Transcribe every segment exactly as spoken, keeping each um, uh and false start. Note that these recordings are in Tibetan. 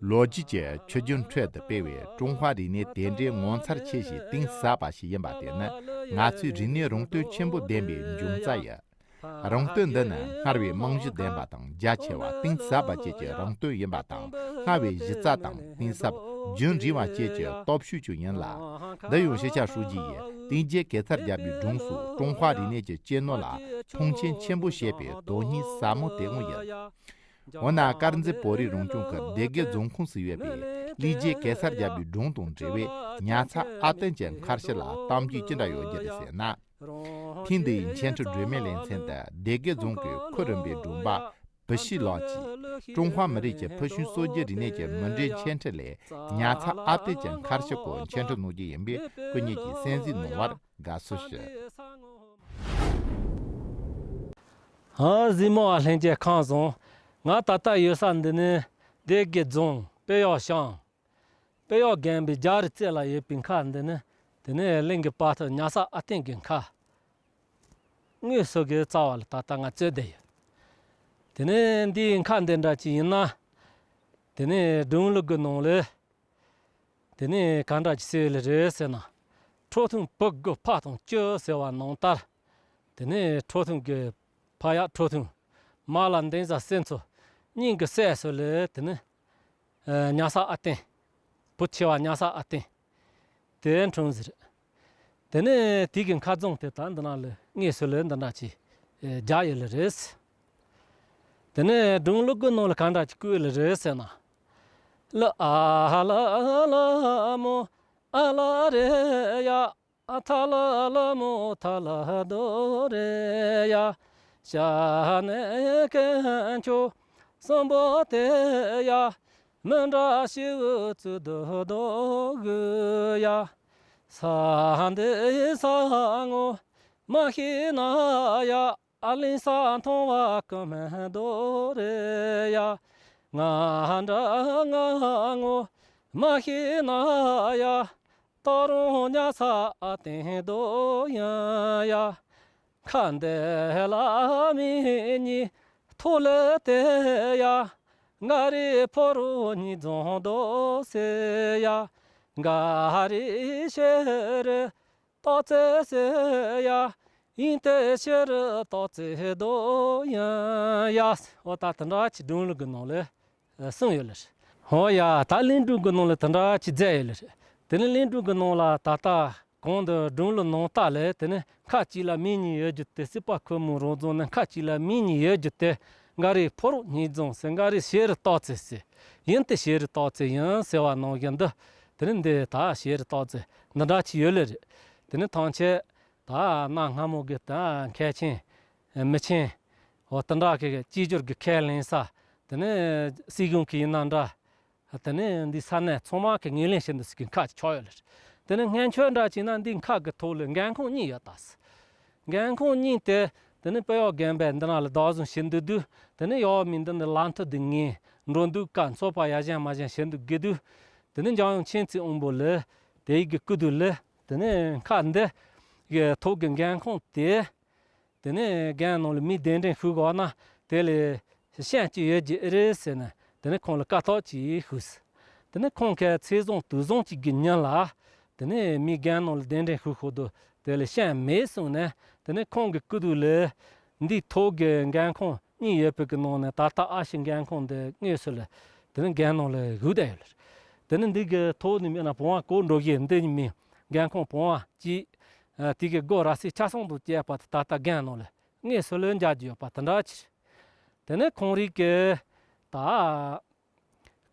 ལོ་རྒྱུས་ཀྱི་ཆུ་རྒྱུན་ཁྲོད་དུ་སྤེལ་བའི་ཀྲུང་ཧྭ་རིག་གནས་དེ་འདྲའི་ངོ་མཚར་ཆེ་ཞིང་གཏིང་ཟབ་པ་ཞིག་ཡིན་པ་དེ་ནི། ང་ཚོའི་རིག་གནས་རང་རྟོན་ཆེན་པོ་ལྡན་པའི་འབྱུང་རྩ་ཡིན། རང་རྟོན་འདི་ནི་སྔར་བས་རྨང་གཞི་ལྡན་པ་དང་། རྒྱ་ཆེ་བ། གཏིང་ཟབ་པ་བཅས་ཀྱི་རང་རྟོན་ཡིན་པ་དང་། སྔར་བས་གཞི་རྩ་དང་གཏིང་ཟབ། རྒྱུན་རིང་བ་བཅས་ཀྱི་སྟོབས་ཤུགས་ཀྱང་ཡིན་ལ། འདི་ཡང་ཕྱི་ཆ་ཧྲུའུ་ཅི་ཡིས་གཏིང་རྒྱུད་གེ་སར་རྒྱལ་པོའི་སྒྲུང་སོགས་ཀྲུང་ཧྭ་རིག་གནས་ཀྱི་གཅེས་ནོར་ལ་མཐོང་ཆེན་ཆེན་པོ་བྱེད་པའི་དོན་སྙིང་ཟབ་མོ་དེའང་ཡིན། འོ་ན། དཀར་མཛེས་བོད་རིགས་རང་སྐྱོང་ཁུལ་སྡེ་དགེ་རྫོང་ཁོངས་སུ་ཡོད་པའི་གླིང་རྗེ་གེ་སར་རྒྱལ་པོའི་སྒྲུང་དང་འབྲེལ་བའི་ཉ་ཚ་ཨ་བརྟན་གྱི་མཁར་ཤུལ་ལ་གཏམ་རྒྱུད་ཅི་འདྲ་ཡོད་རྒྱུ་རེད་ཟེར་ན། ཐེངས་འདིའི་འཆད་ཁྲིད་སྒྲོན་མེའི་ལེ་ཚན་དུ་སྡེ་དགེ་རྫོང་གི་ཁུལ་རིམ་པའི་སྒྲུང་པ་བུ་ཤི་ལགས་ཀྱིས། ཀྲུང་ཧྭ་མི་རིགས་ཀྱི་ཕུལ་བྱུང་སྲོལ་རྒྱུན་རིག་གནས་ཀྱི་མུ་འབྲེལ་འཆད་ཁྲིད་ལས། ཉ་ཚ་ཨ་བརྟན་གྱི་མཁར་ཤུལ་སྐོར་འཆད་ཁྲིད་གནང་རྒྱུ་ཡིན་པས། སྐུ་ཉིད་ཀྱིས་གསན་གཟིགས་གནང་བར་དགའ་བསུ་ཞུ། ཨ། གཟིགས་མོ་བ་ལྷན་རྒྱས་ཁམས་བཟང་། ང་ད་ལྟ་ཡོད་ས་འདི་ནི་སྡེ་དགེ་རྫོང་དཔེ་གཡོག་ཤང་། དཔེ་གཡོག་དགོན་པའི་རྒྱ་རི་རྩེ་ལ་ཡོད་པའི་མཁར་འདི་ནི། དེ་ནི་གླིང་གི་དཔའ་ཐུལ་ཉ་ཚ་ཨ་བརྟན་གྱི་མཁར། དངོས་སུ་གི་རྩ་བ་ལ་ད་ལྟ་ང་བཙལ་བསྡད་ཡོད། དེ་ནི་འདིའི་མཁར་འདི་འདྲ་ཅིག་ཡིན་ན། དེ་ནི་སྒྲུང་ལུགས་ཀྱི་ནང་ལས། དེ་ནས་གང་འདྲ་ཅིག་ཟེར་ལེ་རེད་ཟེར་ན། ཁྲོ་ཐུང་བུ་དགུ་ཕ་དང་བཅུ་ཟེར་བ་ནང་ལྟར། དེ་ནས་ཁྲོ་ཐུང་གི་ཕ་ཡག་ཁྲོ་ཐུང་། མ་ལ་འདན་བཟའ་སྲས་མཚོ། གཉིས་ཀྱི་སྲས་སུ་ལས་དེ་ནས་ཉ་ཚ་ཨ་བརྟན། བུ་ཆེ་བ་ཉ་ཚ་ཨ་བརྟན། དེ་འཁྲུངས་ཟེར། དེ་ནས་དེ་གི་མཁར་རྫོང་དེ་དག་འདི་ན་ལ་དངོས་སུ་ལ་འདི་འདྲ་ཅིག་རྒྱ་ཡོད་ལེ་རེད། དེ་ནས་སྒྲུང་ལུགས་ཀྱི་ནང་ལ་གང་འདྲ་ཅིག་བཀོད་ལེ་རེད་ཟེར་ན། ལ་ཨ་ལ་ལ་མོ་ཨ་ལ་རེ་ཡ། ཨ་ཐ་ལ་ལ་མོ་ཐ་ལ་རྡོ་རེ་ཡ། ཤ་ནེ་ཀན་ཆོ་སམ་བོ་ཏེ་ཡ། མི་འདྲ་ཤི་བུ་ཙུ་རྡོ་རྡོ་གུ་ཡ། ས་འདི་ས་ངོ་མ་ཤི་ན་ཡ། ཨ་ལིང་ས་མཐོང་བ་ཀུ་མེ་རྡོ་རེ་ཡ། ང་འདྲ་ང་ངོ་མ་ཤི་ན་ཡ། ཏོ་རོང་ཉ་ཚ་ཨ་བརྟན་རྡོ་ཡིན་ཡ། ཁ་འདི་ལ་མི་གཉིས་ཐོ་ལེ་དེ་ཡ། ང་རི་ཕོ་རོ་གཉིས་རྫོང་རྡོ་ཟེར་ཡ། འགའ་རི་ཤེ་རི་ཏོག་ཙེ་ཟེར་ཡ། ཡིན་ཏེ་ཤེ་རི་ཏོག་ཙེ་རྡོ་ཡིན་ཡ། འོ་ད་དེ་འདྲ་ཅིག་སྒྲུང་ལུགས་ཀྱི་ནང་ལ་གསུངས་ཡོད་ལེ་རེད། འོ་ཡ། ད་གླིང་སྒྲུང་གི་ནང་ལ་དེ་འདྲ་ཅིག་མཛད་ཡོད་ལེ་རེད། དེ་ནས་གླིང་སྒྲུང་གི་ནང་ལ་ད་ལྟ་གོང་དུ་སྒྲུང་ལུགས་ནང་ལྟར་ལས། དེ་ནས་ཁ་གཅིག་ལ་མི་གཉིས་ཡོད་རྒྱུ་དེ། སྲིད་པ་ཁོལ་མོ་རང་རྫོང་ནས་ཁ་གཅིག་ལ་མི་གཉིས་ཡོད་རྒྱུ་དེ། འགའ་རེ་ཕོ་རོག་གཉིས་རྫོང་ཟེར། འགའ་རེ་ཤེ་རི་ཏོག་ཙེ་ཟེར། ཡིན་ཏེ་ཤེ་རི་ཏོག་ཙེ་ཡིན་ཟེར་བ་ནང་བཞིན་དུ། དེ་ནས་འདི་ད་ཤེ་རི་ཏོག་ཙེ་འདི་འདྲ་ཅིག་ཡོད་ལེ་རེད། དེ་ནས་ཐང་ཆད་ད་གནའ་སྔ་མོ་གི་ད་མཁན་ཆེན་མི་ཆེན་འོ་དེ་འདྲ་གི་གཅིག་གྱུར་གི་ཁས་ལེན་ས། དེ་ནས་སྲིད་གཞུང་གི་ཡིན་ན་འདྲ། དེ་ནས་འདི་ས་གནས་ཚང་མ་གི་ངོས་ལེན་བྱེད་འདི་ཟིག་གི་མཁར་ཅིག་ཆགས་ཡོད་ལེ་རེད། དེ་ནས་སྔོན་ཆད་འདྲ་བྱས་ན་འདི་མཁར་གི་ཐོག་ལ་འགན་ཁང་གཉིས་ཡོད་ད་ཟེར། འགན་ཁང་གཉིས་དེ། དེ་ནས་དཔེ་གཡོག་དགོན་པས་འདི་ན་ལ་བདག་བཟུང་བྱེད་འདུག་དུས། དེ་ནས་ཡོད་མི་འདི་ནི་ལམ་ཐག་འདི་ངས་འགྲོ་འདུག་ག་ཚོགས་པ་ཡ་གཞན་མ་གཞན་བྱེད་འདུག་གི་དུས། དེ་ནས་འཇམ་དབྱངས་མཁྱེན་བརྩེ་དབང་པོ་ལ་དེ་ཡི་གི་སྐུ་དུས་ལ། དེ་ནས་མཁར་འདི་གི་ཐོག་གི་འགན་ཁང་དེ། དེ་ནས་རྒན་ནང་ལ་མི་གདན་འདྲེན་ཞུ་དགོས་ན་དེ་ལས་ཤན་གཅིག་ཡོད་ཀྱི་ཨེ་རེད་ཟེར་ནས། དེ་ནས་ཁོང་ལ་བཀའ་ཐོག་ཅིག་ཞུས། དེ་ནས་ཁོང་གིས་ཚེས་བཟང་དུས་བཟང་གཅིག་གི་ཉིན་ལ། དེ་ནས་མི་རྒན་ནང་ལ་གདན་འདྲེན་ཞུ་ཞུ་དུས། དེ་ལས་ཤན་མེད་གསུངས་ནས། དེ་ནས་ཁོང་གི་སྐུ་དུས་ལ་འདི་ཐོག་གི་འགན་ཁང་གཉིས་ཡོད་པའི་གི་ནང་ནས་ད་ལྟ་ཨ་ཤི་འགན་ཁང་འདི་དངོས་སུ་ལ་དེ་ནས་རྒན་ནང་ལ་བཞུགས་བསྡད་ཡོད་ལ། དེ་ནས་འདི་གི་ཐོག་ནས་མིན་ན་བུང་བ་གོ་འགྲོ་གི་འདི་མི་འགན་ཁང་བུང་བ་གཅིག་དེ་གི་སྒོ་ར་སི་ཆ་ཚང་དུ་བཅད་པ་དེ་ད་ལྟ་རྒན་ནང་ལ་དངོས་སུ་ལོན་རྒྱག་རྒྱུ་ཡོད་པ་དེ་འདྲ་ཅིག་དེ་ནས་ཁོང་རིགས་ཀྱི་ད་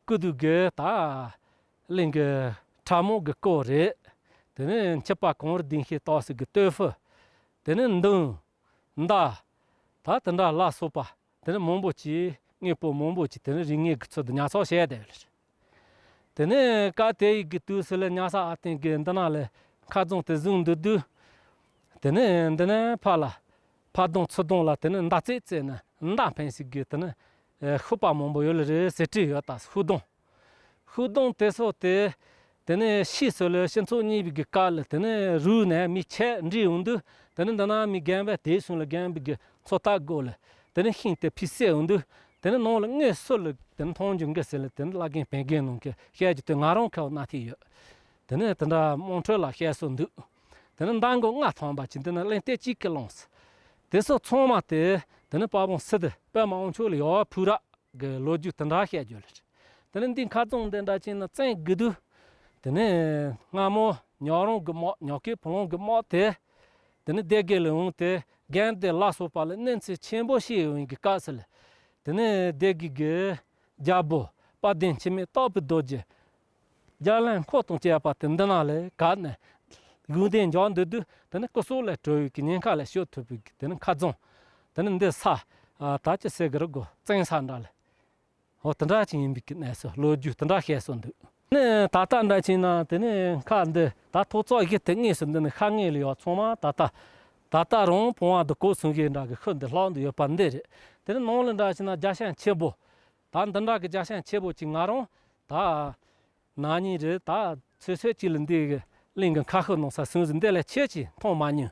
སྐུ་དུས་ཀྱི་ད་གླིང་གི་ཁྲ་མོ་གི་སྐོར་རེད། དེ་ནས་འཆི་བ་གངས་རི་ལྡིང་ཤེས་ཏོག་ཙེ་གི་སྟོད་ཕུ། དེ་ནས་མདུང་མདའ། ད་དེ་འདྲ་ལ་སོགས་པ་དེ་ནས་མང་པོ་ཅིག་དངོས་པོ་མང་པོ་ཅིག་དེ་ནས་རིག་གནས་ཀྱི་ཚུལ་དུ་ཉར་ཚགས་བྱས་བསྡད་ཡོད་ལ། དེ་ནས་སྐབས་དེ་ཡི་གི་དུས་སུ་ལ་ཉ་ཚ་ཨ་བརྟན་གྱིས་འདི་ན་ལ་མཁར་རྫོང་དེ་བཟུང་འདུག་དུས། དེ་ནས་འདི་ནས་ཕར་ལ་ཕ་གདོང་ཚུར་གདོང་ལ་དེ་ནས་མདའ་རྩེད་རྩེད་ནས་མདའ་འཕེན་ས་གི་དེ་ནས་ཤུག་པ་མང་པོ་ཡོད་ལ་རེད་ཟེར་བྲིས་ཡོད་ད། ཤུག་སྡོང་། ཤུག་སྡོང་དེ་ཚོ་དེ། དེ་ནས་ཕྱིས་སུ་ལ་སྤྱི་ཚོགས་གཉིས་པའི་གི་སྐབས་ལ་དེ་ནས་རུལ་ནས་མི་ཆད་འདྲེས་ཡོང་དུས། དེ་ནས་འདི་ན་མི་རྒན་པ་དེ་སོང་ལ་རྒན་པའི་གི་ཚོད་ལྟ་སྒོ་ལ་དེ་ནས་ཤིང་དེ་ཕུད་བསད་ཡོང་དུས། དེ་ནི་ནང་ལ་དངོས་སུ་ལ་དེ་ནི་མཐོང་རྒྱུ་འགའ་ཟེར་ལ་དེ་ནི་བླ་རྒན་བན་རྒན་ནང་གི་བཤད་རྒྱུ་དེ་ང་རང་ཁ་བ་ན་ཐི་ཡོད། དེ་ནི་དེ་འདྲ་དམངས་ཁྲོད་ལ་བཤད་སྲོལ་འདུག་དེ་ནི་མདང་དགོང་ལྔ་ཐམ་པ་ཅིག་འདི་ནི་གླེང་སྟེགས་གཅིག་གི་ལངས་སོ། དེ་ཚོ་ཚང་མ་དེ་དེ་ནི་དཔའ་བོ་སི་ཏུ་པདྨ་དབང་ཕྱུག་ལ་ཡོད་ཕུ་ར་གི་ལོ་རྒྱུས་དེ་འདྲ་བཤད་རྒྱུ་ལ་རེད། དེ་ནི་འདི་ཁ་རྫོང་འདི་འདྲ་ཅིག་ན་བཙན་དགུ་དུས་དེ་ནི་སྔ་མོ་ཉག་རོང་གི་དམག་ཉག་གི་བུ་ལོང་གི་དམག་དེ། དེ་ནི་སྡེ་དགེ་ལ་འོང་སྟེ་རྒན་སྡེ་ལ་སོགས་པ་ལ་གནོན་འཚེ་ཆེན་པོ་བྱས་ཡོང་གི་སྐབས་སུ་ལ། དེ་ནི་སྡེ་དགེ་གི་རྒྱལ་པོ་དཔལ་ལྡན་འཆི་མེད་སྟག་པའི་རྡོ་རྗེ་རྒྱ་ལན་འཁོར་དང་བཅས་པ་དེ་འདི་ན་ལས་ག་ནས་དགོན་སྡེ་འཇོག་འདོད་དུས་དེ་ནི་སྐུ་སྲོག་ལས་གྲོལ་བའི་གི་ཉེན་ཁ་ལས་སྐྱོབ་ཐུབ་པའི་གི་དེ་ནི་ཁ་རྫོང་། དེ་ནི་འདི་ས་ད་ཅི་ཟེར་གི་རེད་གོ་བཙན་ས་འདྲ་ལ། འོ་དེ་འདྲ་ཅིག་ཡིན་པའི་གི་གནས་སུ་ལོ་རྒྱུས་དེ་འདྲ་བཤད་སྲོལ་འདུག་ནི་ད་ལྟ་འདྲ་ཅིག་ན་དེ་ནི་ཁ་འདི་ད་ཐོག་བརྩེགས་བཞི་དེ་དངོས་སུ་འདི་ནི་ཤར་ངོས་ལ་ཡོད་ཚང་མ་ད་ལྟ་ད་ལྟ་རང་བོང་བ་འདི་གོ་སོང་གི་འདྲ་གི་ཤུལ་འདི་ལྷག་འདི་ཡོད་པ་འདི་རེད། དེ་ནི་ནང་ལ་འདྲ་ཅིག་ན་རྒྱ་ཤང་ཆེན་པོ། ད་འདི་འདྲ་གི་རྒྱ་ཤང་ཆེན་པོ་ཅིག་ང་རང་ད། ན་ནིང་རེད་ད་ཚོད་ཚོད་ཅིག་ལ་འདི་གི་གླིང་གི་མཁར་ཤུལ་ནང་ས་སུན་ཟིན་འདི་ལས་ཆེ་ཅིག་མཐོང་མ་མྱོང་།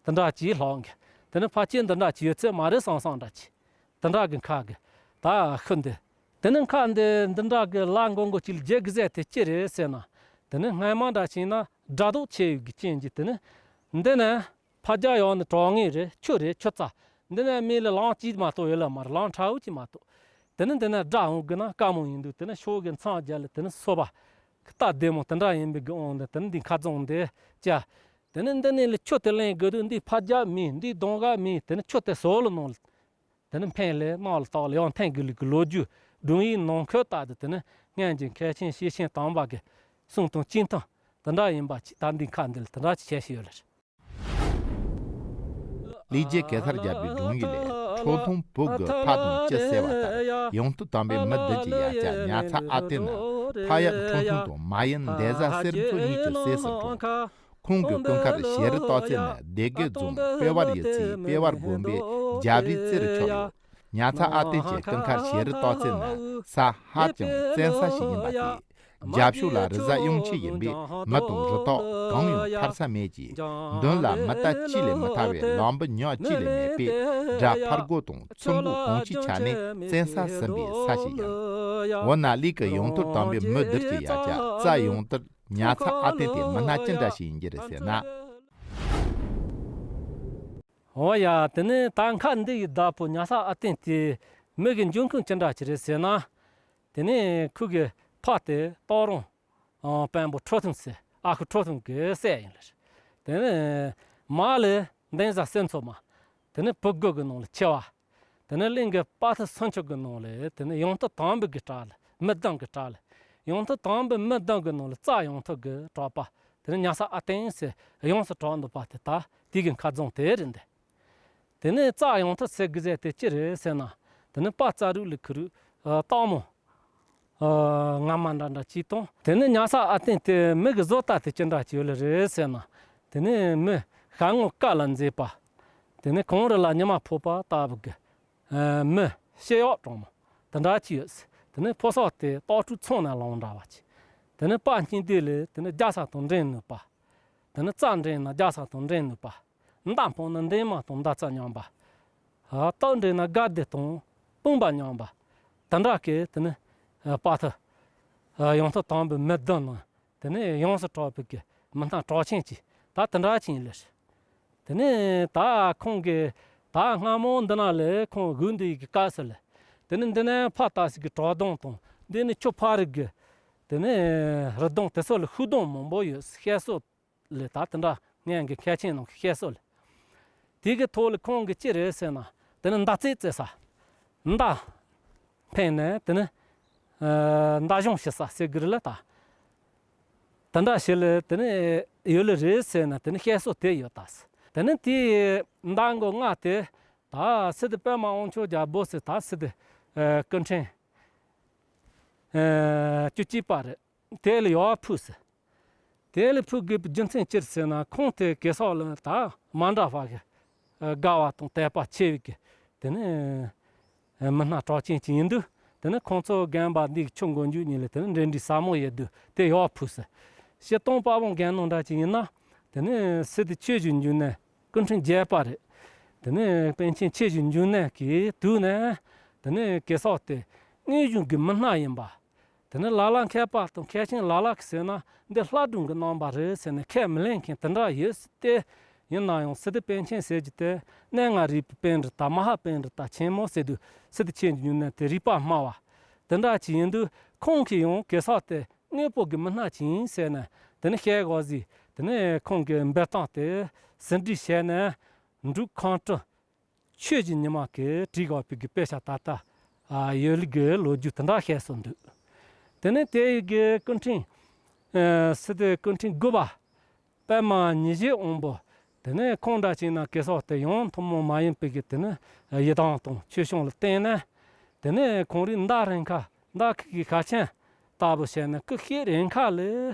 དེ་འདྲ་ཅིག་ལྷག་གི་དེ་ནི་ཕལ་ཆེར་འདི་འདྲ་ཅིག་ཡོད་ཚད་མ་རེད་བསམ་བསམ་འདྲ་ཅིག་དེ་འདྲ་གི་མཁར་གི་ད་ཤུལ་འདི། དེ་ནི་མཁར་འདི་འདི་འདྲ་གི་ལ་མགོ་མགོ་ཅིག་ལ་རྒྱལ་གི་ཟེར་དེ་ཅི་རེད་ཟེར་ན། དེ་ནི་སྔ་མ་འདྲ་ཅིག་ན་དགྲ་དོག་ཆེ་ཡོད་གི་རྐྱེན་གྱིས་དེ་ནི་འདི་ནི། ཕ་རྒྱལ་ཡང་ནི་གྲོང་ངེས་རེད་ཆུ་རེད་ཆུ་རྩྭ། འདི་ནས་མི་ལ་ལང་གཅིག་མ་གཏོགས་ཡོད་ལ་མ་རེད་ལང་ཁྲ་བོ་གཅིག་མ་གཏོགས། དེ་ནི་འདི་ནས་དགྲ་འོང་གི་ན་དཀའ་མོ་ཡིན་འདུག་དེ་ནི་ཤོག་གི་མཚམས་རྒྱ་ལ་དེ་ནི་སོ་པ། རྟ་སྡེ་མོ་དེ་འདྲ་ཡིན་པའི་གི་འོང་འདི་དེ་ནི་འདི་ཁ་རྫོང་འདི་ཅ། དེ་ནི་འདི་ནས་ལ་ཆུ་དེ་ལེན་དགོས་འདུག་འདི་ཕ་རྒྱལ་མི་འདི་གདོང་ག་མི་དེ་ནི་ཆུ་དེ་སོ་ལ་ནང་ལ། དེ་ནི་འཕེན་ལས་ནང་ལ་བཏགས་ལ་ཡང་འཐེན་དགོས་ལུགས་ཀྱི་ལོ་རྒྱུས་སྒྲུང་ཡིག་ནང་འཁོད་ལྟར་དུ་དེ་ནི་སྔོན་གྱི་མཁས་ཆེན་ཤེས་ཆེན་དམ་པ་གི་གསུང་དང་སྤྱི་དང་དེ་འདྲ་ཡིན་པ་ཅིག་ད་འདི་ཁ་འདི་ལ་དེ་འདྲ་ཅིག་བྱས་ཤིག་ཡོད་ལ། ལི་རྒྱལ་གེ་སར་རྒྱལ་པོའི་སྒྲུང་ཡིག་ལས། ཁྲོ་ཐུང་བུ་དགུ་ཕ་དང་བཅུ་ཟེར་བ་ལྟར། ཡང་སྟོད་དམ་པའི་མི་བདུན་གྱི་ཡ་གྱལ་ཉ་ཚ་ཨ་བརྟན་ནི་ཕ་ཡབ་ཁྲོ་ཐུང་དང་མ་ཡུམ་འདན་བཟའ་གསེར་མཚོ་གཉིས་ཀྱི་སྲས་སུ་འཁྲུངས། ཁོང་གི་སྐུ་མཁར་ཞེ་རུ་སྟག་རྩེ་ནི་སྡེ་དགེ་རྫོང་པེ་བར་ཡུལ་ཚེའི་པེ་བར་དགོན་པའི་རྒྱབ་རིའི་རྩེ་རུ་ཆགས་ཡོད། ཉ་ཚ་ཨ་བརྟན་གྱི་སྐུ་མཁར་ཞེ་རུ་སྟག་རྩེ་ནི་ས་ཧ་ཅང་བཙན་ས་ཞིག་ཡིན་པ་སྟེ། རྒྱབ་ཕྱོགས་ལ་རི་གཟར་གཡུང་ཆེ་ཡིན་པས་མི་དང་རི་དྭགས་གང་ཡང་ཐར་ས་མེད་ཀྱི། མདུན་ལ་མི་རྟ་གཅིག་ལས་མི་ཐར་བའི་ལམ་བུ་ཉག་གཅིག་ལས་མེད་པས། དགྲ་ཕར་རྒོལ་དང་ཚུར་རྒོལ་གང་ཅིའི་ཆ་ནས་བཙན་ས་ཟིན་པའི་ས་ཞིག་ཡིན། འོ་ན་ལིག་གི་ཡང་ཐོར་དམ་པའི་མི་བདུན་གྱི་ཡ་གྱལ་རྩ་ཡང་ཐོར་ཉ་ཚ་ཨ་བརྟན་དེ་མི་སྣ་ཅི་འདྲ་ཞིག་ཡིན་གྱི་རེད་ཟེར་ན། འོ་ཡ། དེ་ནས་ད་མཁར་འདི་ཡི་བདག་པོ་ཉ་ཚ་ཨ་བརྟན་དེ་མི་གི་འབྱུང་ཁུངས་ཅི་འདྲ་ཞིག་རེད་ཟེར་ན། དེ་ནས་ཁོ་གི་ཕ་དེ་སྟག་རོང་དཔོན་པོ་ཁྲོ་ཐུང་ཟེར་ཨ་ཁུ་ཁྲོ་ཐུང་གི་སྲས་ཡིན་ལ། དེ་ནས་མ་ལས་འདན་བཟའ་གསེར་མཚོ་མ། དེ་ནས་བུ་དགུ་གི་ནང་ལ་ཆེ་བ། དེ་ནས་གླིང་གི་དཔའ་ཐུལ་སུམ་ཅུ་གི་ནང་ལ་དེ་ནས་ཡང་ཐོར་དམ་པའི་གི་གྲས་ལ་མི་བདུན་གི་གྲས་ལ། ཡང་ཐོར་དམ་པའི་མི་བདུན་གི་ནང་ལ་རྩ་ཡང་ཐོར་གི་གྲགས་པ། དེ་ནས་ཉ་ཚ་ཨ་བརྟན་ཟེར་ཡོངས་སུ་གྲགས་འདུག་པ་དེ་ད་དེ་གི་མཁར་རྫོང་དེ་རེད་འདི། དེ་ནས་རྩ་ཡང་ཐོར་ཟེར་གི་ཟེར་དེ་ཅི་རེད་ཟེར་ན། དེ་ནས་དཔའ་རྩ་རུག་ལ་ཁུ་རུ་སྟག་མོ། ཨ་རྔ་མ་འདྲ་འདྲ་གཅིག་དང་། དེ་ནས་ཉ་ཚ་ཨ་བརྟན་དེ་མི་གི་བཟོ་ལྟ་དེ་ཅི་འདྲ་ཅིག་ཡོད་ལེ་རེད་ཟེར་ན། དེ་ནས་མི་ཤ་ངོ་དཀར་ལ་མཛེས་པ། དེ་ནས་གངས་རི་ལ་ཉི་མ་ཕོག་པ་ལྟ་བུ་གི་མི་ཤེས་གཡོག་གྲོང་མོ་དེ་འདྲ་ཅིག་ཡོད། དེ་ནས་ཕོ་སོག་དེ་སྟག་ཕྲུག་ཚང་ནས་ལོང་འདྲ་བ་ཅིག་དེ་ནས་དཔའ་སྙིང་བསྡུས་ལས་དེ་ནས་རྒྱ་ས་དང་འགྲན་ནུས་པ། དེ་ནས་རྩ་འགྲན་ན་རྒྱ་ས་དང་འགྲན་ནུས་པ། མདའ་འཕངས་ན་འདན་མ་དང་མདའ་རྩ་མཉམ་པ། ཨ་སྟག་འགྲན་ན་དགའ་བདེ་དང་དཔུང་པ་མཉམ་པ། དེ་འདྲ་གི་དེ་ནི་ཨ་དཔའ་ཐུལ་ཨ་ཡང་ཐོར་དམ་པའི་མི་བདུན་ནང་དེ་ནི་ཡོངས་སུ་གྲགས་པའི་གི་མི་སྣ་གྲགས་ཆེན་གྱི་ད་དེ་འདྲ་ཅིག་ཡིན་ལེ། དེ་ནི་ད་ཁོང་གི་ད་སྔ་མོ་འདི་ན་ལས་ཁོང་སྒུག་འདི་ཡི་གི་སྐབས་སུ་ལས། དེ་ནི་འདི་ནས་ཕ་ལྟ་ཞིག་གི་བྲག་གདོང་དང་འདི་ནི་ཆུ་ཕ་རི་གི་དེ་ནི་རི་གདོང་དེ་ཚོ་ལ་ཤུག་སྡོང་མང་པོ་ཡོད་བཤད་སྲོལ། ལས་ད་དེ་འདྲ་སྔོན་གྱི་མཁས་ཆེན་རྣམས་ཀྱིས་བཤད་སྲོལ་ལས། དེ་གི་ཐོག་ལ་ཁོང་གིས་ཅི་རེད་ཟེར་ན། དེ་ནི་མདའ་རྩེད་རྩེ་ས། མདའ་འཕེན་ནས་དེ་ནི་ཨ་མདའ་གཞུང་བྱེད་ས་ཟེར་གི་རེད་ལ་ད། དེ་འདྲ་བྱེད་ལ་དེ་ནི་ཡོད་ལེ་རེད་ཟེར་ན་དེ་ནི་བཤད་སྲོལ་དེ་ཡོད་ད། དེ་ནི་དེའི་མདའ་མགོ་ལྔ་དེ་ད་སི་ཏུ་པདྨ་དབང་ཕྱུག་རྒྱལ་པོ་ཟེར་ད་སི་ཏུ་ཨ་སྐུ་ཕྲེང་ཨ་བཅུ་གཅིག་པ་རེད། དེ་ལ་ཡོག་ཕུལ་ཟེར། དེ་ལ་ཕུལ་དགོས་པའི་རྒྱུ་མཚན་ཅི་རེད་ཟེར་ན་ཁོང་དེ་གེ་སར་ལ་ད་མ་འདྲ་བ་གི་དགའ་བ་དང་དད་པ་ཆེ་བའི་གི་དེ་ནི་མི་སྣ་གྲགས་ཅན་ཅིག་ཡིན་དུས། དེ་ནི་ཁོང་ཚོ་དགོན་པ་འདི་ཆུ་མགོ་མཇུག་གཉིས་ལ་དེ་ནི་འབྲེལ་འདྲིས་ཟབ་མོ་ཡོད་དུས་དེ་ཡོག་ཕུལ་ཟེར། སྤྱིར་བཏང་དཔའ་བོ་རྒན་ནང་འདྲ་ཅིག་ཡིན་ན། དེ་ནི་སི་ཏུ་ཆོས་ཀྱི་འབྱུང་གནས། སྐུ་ཕྲེང་བརྒྱད་པ་རེད། དེ་ནས་པཎ་ཆེན་ཆོས་ཀྱི་འབྱུང་གནས་ཀྱི་དུས་ནས་ དེ་ནས་གེ་སར་དེ་དངོས་བྱུང་གི་མི་སྣ་ཡིན་པ། དེ་ནས་ལ་ལ་མཁས་པ་དང་མཁས་ཤིང་ལ་ལ་གིས་ཟེར་ན་འདི་ལྷ་སྒྲུང་གི་རྣམ་པ་རེད་ཟེར་ནས་ཁས་མི་ལེན་མཁན་དེ་འདྲ་ཡོད་སྲིད་དེ། ཡིན་ན་ཡང་སི་ཏུ་པཎ་ཆེན་ཟེར་རྒྱུ་དེ་གནས་ལྔ་རིག་པའི་པཎྜི་ཏ་མ་ཧཱ་པཎྜི་ཏ་ཆེན་མོ་ཟེར་དུས་སི་ཏུ་ཆོས་ཀྱི་མྱུར་ནས་དེ་རིག་པ་སྨྲ་བ་དེ་འདྲ་ཅིག་ཡིན་དུས། ཁོང་གིས་ཡང་གེ་སར་དེ་དངོས་པོ་གི་མི་སྣ་ཅིག་ཡིན་ཟེར་ནས་དེ་ནས་བཤད་དགོས་ཟིག་དེ་ནས་ཁོང་གི་འབེལ་གཏམ་དེ་ཟིན་བྲིས་བྱས་ནས་འབྲུག་ཁམས་སྤྲུལ་ཆོས་ཀྱི་ཉི་མ་གིས་བྲིས་དགོས་པའི་གི་དཔེ་ཆ་ད་ལྟ་ཡོད་ལུགས་ཀྱི་ལོ་རྒྱུས་དེ་འདྲ་བཤད་སྲོལ་འདུག་དེ་ནས་དེ་ཡི་གི་སྐུ་ཕྲེང་སི་ཏུ་སྐུ་ཕྲེང་དགུ་པ་པདྨ་ཉི་ཟེར་དབང་པོ། དེ་ནས་ཁོང་འདྲ་བྱས་ན་གེ་སར་དེ་ཡང་ཐུན་མོང་མ་ཡིན་པའི་གི་དེ་ནས་ཡི་དམ་དང་ཆོས་སྐྱོང་ལ་བརྟེན་ནས། དེ་ནས་ཁོང་རའི་མདའ་རིང་ཁ་མདའ་ཁུག་གི་ཁ་ཆེམས་ལྟ་བུ་བྱས་ནས་སྐུ་གཤེགས་རིང་ཁ་ལ།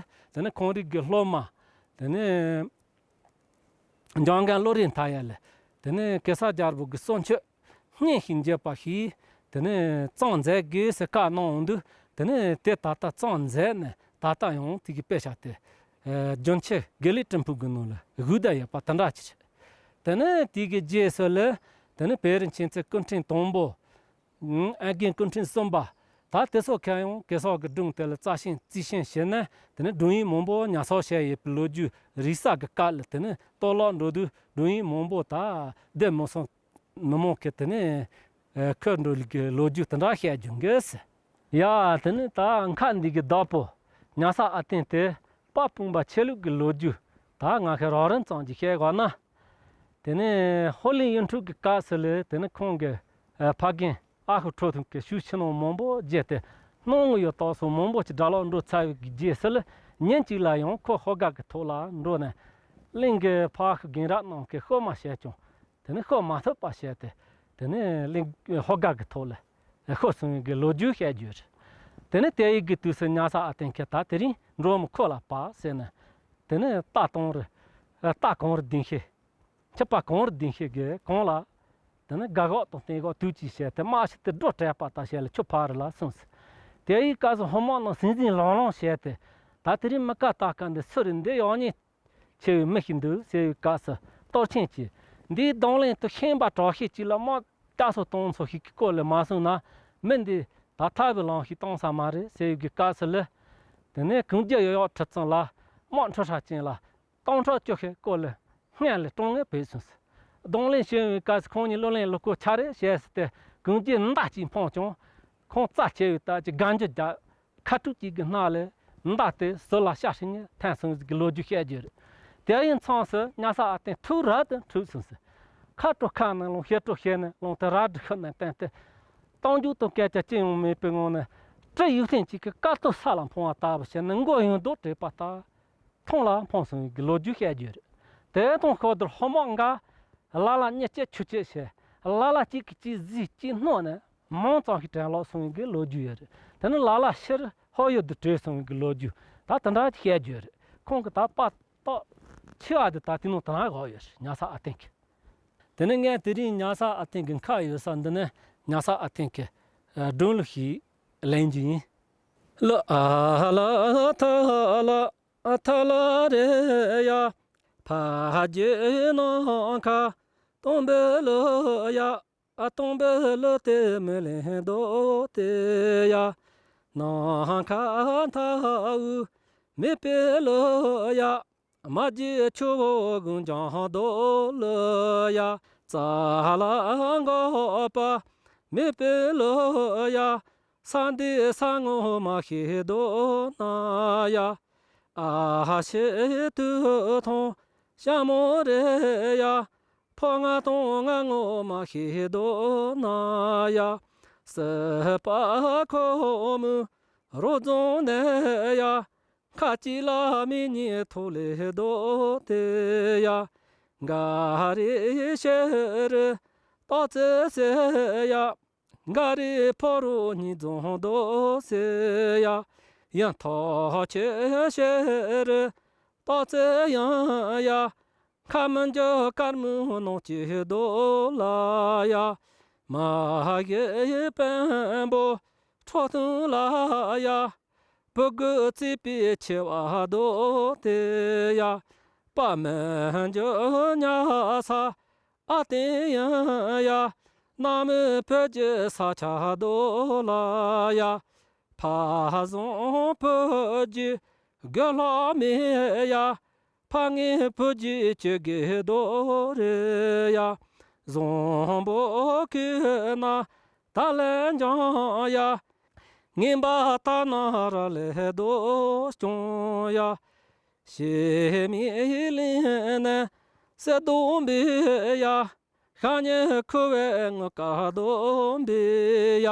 དེ་ནས་ཁོང་རའི་གི་སློབ་མ། དེ་ནས་འཇམ་མགོན་བློ་རིག་མཐའ་ཡས་ལ། དེ་ནས་གེ་སར་རྒྱལ་པོ་གི་གསུང་ཆོས་སྙན་ཞིང་འཇེབས་པ་ཞིག་དེ་ནས་བརྩམས་མཛད་དགོས་ཟེར་བཀའ་གནང་འོང་དུས། དེ་ནས་དེ་ད་ལྟ་བརྩམས་མཛད་ནས་ད་ལྟ་ཡང་དེ་གི་དཔེ་ཆ་དེ་ཨ་རྒྱུན་ཆད་དགེ་ལེགས་སྤྲུལ་ཕུག་གི་ནང་ལ་བཞུགས་བསྡད་ཡོད་པ་དེ་འདྲ་ཅིག་རེད། དེ་ནས་དེ་གི་རྗེས་སུ་ལ་དེ་ནས་བེ་རི་མཁྱེན་བརྩེ་སྐུ་ཕྲེང་དང་པོ། ཨ་རྒན་སྐུ་ཕྲེང་གསུམ་པ། ད་དེ་ཚོ་གང་ཡང་གེ་སར་གྱི་སྒྲུང་དེ་ལ་རྩ་ཤིང་རྩིས་ཤིང་བྱས་ནས། དེ་ནས་སྒྲུང་ཡིག་མང་པོ་ཉར་ཚགས་བྱས་ཡོད་པའི་ལོ་རྒྱུས་རིག་གསར་གྱི་སྐབས་ལ་དེ་ནས་གཏོར་བརླག་འགྲོ་དུས་སྒྲུང་ཡིག་མང་པོ་ད་བསྡད་མ་སོང་། མི་མང་གིས་དེ་ནས་ཨ་ཁུར་འགྲོ་ལུགས་ཀྱི་ལོ་རྒྱུས་དེ་འདྲ་བཤད་རྒྱུ་འགས། ཡ། དེ་ནས་ད་ཁ་འདི་གི་བདག་པོ་ཉ་ས་ཨ་བརྟན་དེ་དཔལ་སྤུངས་པ་ཆོས་ལུགས་ཀྱི་ལོ་རྒྱུས་ད་ང་ཁའི་རང་རང་ཙམ་གྱིས་བཤད་དགོས་ན། དེ་ནས་ཧོར་གླིང་གཡུ་འཕྲུལ་གྱི་སྐབས་སུ་ལ་དེ་ནས་ཁོང་གི་ཨ་ཕ་རྒན་ཨ་ཁུ་ཁྲོ་ཐུང་གིས་ཞུ་ཕྱི་ནང་མང་པོ་བརྒྱབ་སྟེ། སྣང་ངོ་ཡོད་དོགས་སོགས་མང་པོ་ཅིག་སྒྲ་ལོག་འགྲོ་ཚར་བའི་གི་རྗེས་སུ་ལ་ཉིན་གཅིག་ལ་ཡང་ཁོ་ཧོར་སྒར་གྱི་ཐོག་ལ་འགྲོ་ནས་གླིང་གི་ཕ་ཁུ་རྒན་རབས་རྣམས་ཀྱིས་ཤོད་མ་བྱས་ཀྱང་། དེ་ནས་ཤོད་མ་ཐུབ་པ་བྱས་ཏེ། དེ་ནས་གླིང་ཧོར་སྒར་གྱི་ཐོག་ལ་ཤོར་སོང་བའི་གི་ལོ་རྒྱུས་བཤད་རྒྱུ་རེད། དེ་ནས་དེ་ཡི་གི་དུས་སུ་ཉ་ས་ཨ་བརྟན་གྱིས་ད་དེ་རིང་འབྲོག་མི་ཁོ་ལ་བབས་ཟེར་ནས། དེ་ནས་རྟ་དང་རི། རྟ་གངས་རི་ལྡིང་ཤེད། ཆུ་པ་གངས་རི་ལྡིང་ཤེད་ཀྱི་གངས་ལ། དེ་ནས་སྒ་སྒོག་དང་སྟེང་སྒོག་དུས་ཀྱིས་བྱས་ཏེ་དམག་ཞིག་ཏུ་སྒྲོ་བྲེགས་པ་དང་བྱས་ལ་ཆུ་ཕ་རི་ལ་སོང་ཟེར། དེ་ཡི་སྐབས་སུ་ཧོར་དམག་རྣམས་ཟིང་ཟིང་ལངས་ལངས་བྱས་ཏེ། ད་དེ་རིང་མི་ཀ་ད་ཀ་འདི་སུ་རེད། འདི་ཡག་ཉེས་ཆེ་བའི་མི་ཞིག་འདུག་ཟེར་བའི་སྐབས་སུ། གཏོར་ཆེན་གྱིས་འདིའི་གདོང་ལེན་དུ་ཤན་པ་དྲག་ཤོས་ཅིག་ལ་དམག་བརྒྱ་སོགས་སྟོང་ཚོ་ཞིག་གི་སྐོར་ལས་མ་སོང་ན། མི་འདི་ད་ཐར་བའི་ལམ་ཞིག་གཏོང་ས་མ་རེད་ཟེར་བའི་སྐབས་སུ་ལ། དེ་ནས་གངས་རྒྱུད་ཡོ་ཡོག་ཁྲི་ཚང་ལ་དམག་འཁྲུག་ཧྲག་ཅན་ལ་སྟོང་ཕྲག་བཅུ་ཞིག་སྐོར་ལས་སྔོན་ལ་དཀྲོངས་ངེས་བུད་སོང་ཟེར། གདོང་ལེན་བྱས་པའི་སྐབས་སུ་ཁོང་གཉིས་གླུ་ལེན་གླུ་སྐོར་ཆ་རེ་བྱས་ཟེར་ཏེ་གངས་རྒྱུད་མདའ་གཅིག་འཕངས་ཀྱང་། ཁོང་རྩ་ཆེ་བའི་སྟབས་ཀྱིས་སྒ་འཇུ་རྒྱག་ཁ་སྤྲུགས་གཅིག་གི་སྣ་ལས་མདའ་དེ་ཟུར་ལ་ཤར་ཕྱིན་ནས་ཐོན་སོང་ཟེར་གི་ལོ་རྒྱུས་བཤད་རྒྱུ་རེད། དེ་ཡི་མཚམས་སུ་ཉ་ས་ཨ་བརྟན་ཐུགས་རབ་ཏུ་འཁྲུགས་སོང་ཟེར། ཁ་དྲོ་ཁ་ནང་ལོང་ཞེ་དྲོ་ཞེ་ནས་ལོང་དེ་རལ་གྲི་ཤུབས་ནས་བཏོན་ཏེ། རྟ་རྒྱུག་དང་སྐད་ཆ་ཅི་ཡང་མེད་པའི་ངང་ནས་སྤྲེའུ་ཡུག་ཐེངས་གཅིག་གི་དཀའ་སྟོབས་ས་ལ་འཕངས་པ་ལྟ་བུ་བྱས་ནས་མགོ་ཡང་རྡོ་བྲེགས་པ་ལྟར། ཐང་ལ་འཕངས་སོང་བའི་གི་ལོ་རྒྱུས་བཤད་རྒྱུ་རེད། དེ་དང་ཤོག་དེར་ཧོར་དམག་འགའ། ལ་ལ་མྱི་གཅིག་ཆུ་གཅིག་བྱས། ལ་ལ་གཅིག་གིས་གཅིག་བཟས་གཅིག་བསྣུན་ནས་མང་ཙམ་ཞིག་བྲོས་ལོག་སོང་བའི་གི་ལོ་རྒྱུས་ཡོད་རེད། དེ་ནི་ལ་ལ་ཕྱིར་ཧོར་ཡུལ་དུ་བྲོས་སོང་བའི་གི་ལོ་རྒྱུས་ད་དེ་འདྲ་བཤད་རྒྱུ་རེད། ཁོང་གི་ད་དཔའ་རྟགས་ཆེ་བ་དེ་ད་དེ་ནང་དེ་ན་བཞག་ཡོད་རེད། ཉ་ས་ཨ་བརྟན་གྱི། དེ་ནི་ངས་དེ་རིང་ཉ་ས་ཨ་བརྟན་གྱི་ཁ་ཡོད་ས་འདི་ནས་ཉ་ས་ཨ་བརྟན་གྱི་སྒྲུང་གླུ་ཞིག་ལེན་རྒྱུ་ཡིན། ལ་ཨ་ལ་ཐ་ལ། ཨ་ཐ་ལ་རེ་ཡ། ཕ་རྒྱུད་ནམ་མཁའ་སྟོང་པའི་ལུ་ཡ། ཨ་སྟོང་པའི་ལུ་དེ་མི་ལེན་དོ་དེ་ཡ། ནམ་མཁའ་མཐའ་དབུས་མེད་པའི་ལུ་ཡ། མ་རྒྱུད་ཆུ་བོ་གུང་རྒྱང་དོ་ལུ་ཡ། རྩ་ལ་འགག་པ་མེད་པའི་ལུ་ཡ། ས་འདི་ས་ངོ་མ་ཤེས་དོ་ན་ཡ། ཨ་ཤེ་དུ་ཐོང་ཤ་མོ་རེ་ཡ། ཕོ་ང་དང་ང་ངོ་མ་ཤེས་དོ་ན་ཡ། སྲིད་པ་ཁོ་མོ་རོ་རྫོང་ནས་ཡ། ཁ་ཅིག་ལ་མི་གཉིས་ཐོག་ལས་དོ་དེ་ཡ། འགའ་རེ་ཤེ་རེ་ཏོག་ཙེ་སེ་ཡ། འགའ་རེ་ཕོ་རོ་གཉིས་འཛོམས་དོ་སེ་ཡ། ཡང་ཐོག་ཆེ་ཤེ་རེ་ཏོག་ཙེ་ཡང་ཡ། ཁ་མི་འཇོག་དཀར་མོའི་ནང་སྐྱེས་དོ་ལ་ཡ། མ་གཞི་དཔོན་པོ་ཁྲོ་ཐུང་ལ་ཡ། བུ་དགུ་བརྩིས་པའི་ཆེ་བ་དོ་དེ་ཡ། དཔའ་མི་འཇོག་ཉ་ས་ཨ་བརྟན་ཡང་ཡ། གནམ་བོད་ཀྱི་ས་ཆ་རྡོ་ལ་ཡ། ཕ་བཟང་བོད་ཀྱི་དགེ་ལྷ་མི་ཡ། ཕ་ངན་བོད་ཀྱི་སྤྱི་དགེ་རྡོ་རེད་ཡ། བཟང་པོ་ཁྱེད་ན་ད་ལན་འཇང་ཡ། ངན་པ་ད་ན་ར་ལས་རྡོ་སྐྱོང་ཡ། ཤེས་མི་ལེན་ནས་སེ་རྡོ་འབི་ཡ། ཤ་ཉེ་ཁུ་བའི་ངུ་ཀ་རྡོ་འབི་ཡ།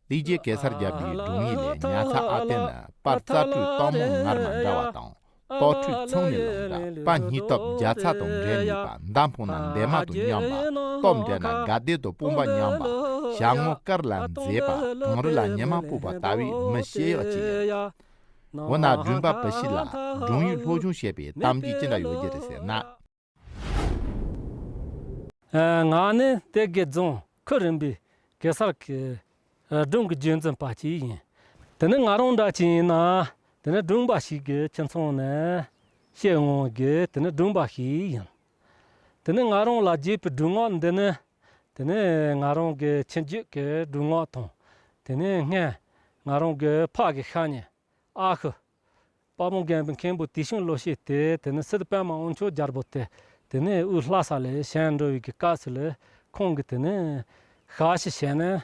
ལིག་རྗེ་གེ་སར་རྒྱལ་པོའི་སྒྲུང་ཡིག་ལས་ཉ་ཚ་ཨ་བརྟན་ནི་པར་རྩ་སྤྲོས་སྟག་མོ་ངར་མ་འདྲ་བ་དང་། སྟག་ཁྲུས་ཚང་ནས་ལངས་འདྲ་པ་སྙིང་སྟོབས་རྒྱ་ཚ་དང་འབྲལ་ནུས་པ། མདའ་འཕངས་ན་འདན་མ་དང་མཉམ་པ། སྟོབས་འབྲལ་ན་དགའ་བདེ་དང་དཔུང་པ་མཉམ་པ། ཞྭ་མོ་དཀར་ལ་མཛེས་པ། གངས་རི་ལ་ཉི་མ་སྤོབས་པ་ལྟ་བུའི་མི་བཤད་ཡག་ཅིག་ཡིན། འོ་ན་སྒྲོན་པ་བུ་ཤི་ལ་སྒྲུང་ཡིག་སློབ་སྦྱོང་བྱས་པའི་གཏམ་རྒྱུད་ཅི་འདྲ་ཡོད་རྒྱུ་རེད་ཟེར་ན། ཨ། ང་ནི་དེ་དགེ་རྫོང་ཁུལ་རིམ་པའི་གེ་སར་གྱི་ཨ་སྒྲུང་གི་རྒྱུན་འཛིན་པ་ཅིག་ཡིན། དེ་ནི་ང་རང་འདྲ་ཅིག་ཡིན་ན། དེ་ནི་སྒྲུང་པ་ཞིག་གི་ཁྱིམ་ཚང་ནས་སྐྱེས་འོང་གི་དེ་ནི་སྒྲུང་པ་ཞིག་ཡིན། དེ་ནི་ང་རང་ལ་བརྗོད་པའི་སྒྲུང་ངག་འདི་ནི། དེ་ནི་ང་རང་གི་ཁྱིམ་རྒྱུད་ཀྱི་སྒྲུང་ངག་དང་། དེ་ནི་སྔོན་ང་རང་གི་ཕ་གི་ཤ་ཉེ་ཨ་ཁུ། དཔལ་སྤུངས་རྒན་པའི་མཁན་པོ་དུས་ཆུང་བློ་ཤེས་དེ། དེ་ནི་སི་ཏུ་པདྨ་དབང་ཕྱུག་རྒྱལ་པོ་དེ། དེ་ནི་དབུས་ལྷ་ས་ལས་བྱོན་འགྲོ་བའི་གི་སྐབས་སུ་ལས་ཁོང་གིས་དེ་ནི་ཞག་ཅིག་བྱས་ནས་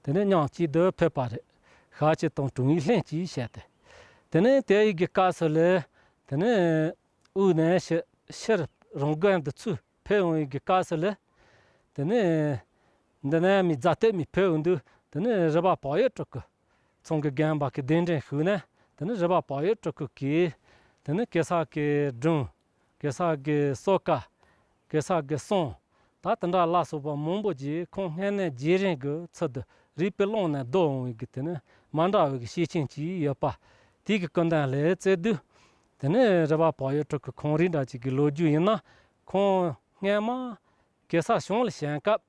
དེ་ནི་མཉམ་གཅིག་ཏུ་ཕེབས་པ་རེད། ཞག་ཅིག་དང་དྲུང་ཡིག་ལྷན་ཅིག་བྱས་ཏེ། དེ་ནི་དེ་ཡི་གི་སྐབས་སུ་ལས་དེ་ནི་དབུས་ནས་ཕྱི་ཕྱིར་རང་རྒན་དུ་ཚུར་ཕེབས་འོང་བའི་གི་སྐབས་སུ་ལས། དེ་ནི་འདི་ནས་མི་རྫ་སྟོད་མི་ཕེབས་འོང་དུས། དེ་ནི་རི་པ་བག་ཡོད་སྤྲུལ་སྐུ་ཚང་གི་རྒན་པ་གི་གདན་འདྲེན་ཞུས་ནས། དེ་ནི་རི་པ་བག་ཡོད་སྤྲུལ་སྐུ་གིས་དེ་ནི་གེ་སར་གྱི་སྒྲུང་། གེ་སར་གྱི་གསོལ་ཁ། གེ་སར་གྱི་གསུང་། ད་དེ་འདྲ་ལ་སོགས་པ་མང་པོ་ཅིག་ཁོང་སྔོན་ནས་རྗེས་དྲན་གྱི་ཚུལ་དུ་རིག་པའི་ཀློང་ནས་བརྡོལ་འོང་བའི་གི་དེ་ནི་མ་འདྲ་བའི་གི་ཤེར་ཕྱིན་ཅིག་ཡོད་པ། དེའི་གི་སྐུ་མདུན་ལ་བཙལ་དུས། དེ་ནི་རི་པ་བག་ཡོད་སྤྲུལ་སྐུ་ཁོང་རང་འདྲ་ཅིག་གི་ལོ་རྒྱུས་ཡིན་ན། ཁོང་སྔོན་མ་གེ་སར་གཞུང་ལ་བྱོན་སྐབས།